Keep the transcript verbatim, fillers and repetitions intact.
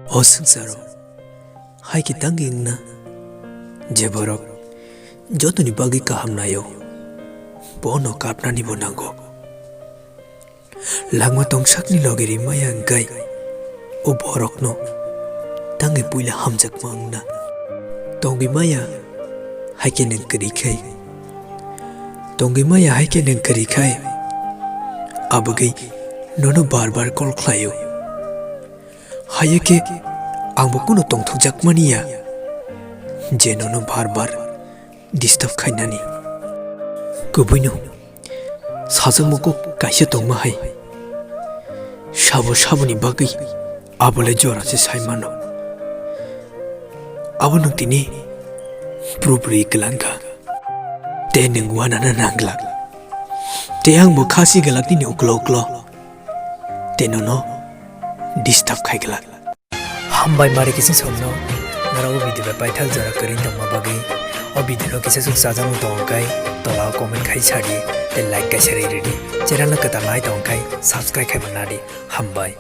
O swngcharo hai khe tangwi wngna, je borok jotoni bagwi kaham naio, bono kapnanibo nango. Langma tongsakni loge rimaya wngkhai, o borokno tangwi puila hamjakma wngna. Tongwi maya hai khe nwng kwrwi khai. Tongwi maya hai khe nwng kwrwi khai. Abagwi nono bar bar call khlaio. Hayokhe angbo kuno tongthokjakmani ya, je nono bar bar disturb khainani. Kubuino sajakma kok kaisa tongma hai. Sabo saboni bagwi abole jora se sai mano. Abo nwng tini purupuri kwlangkha. Te nwng wanana nangla. Te angbo khasi glak nini uklo uklo. Te nono disturb khai glak. Hambai mari kisa somno, nara o video bai paithak jora kwrwi tongma bagwi. O video no kisa suk sajak wng tong kai, tola o comment khai sadi, te like kaisa rwi ridi. Channel no kwtal nai tong kai, subscribe khai bo nadi. Hambai.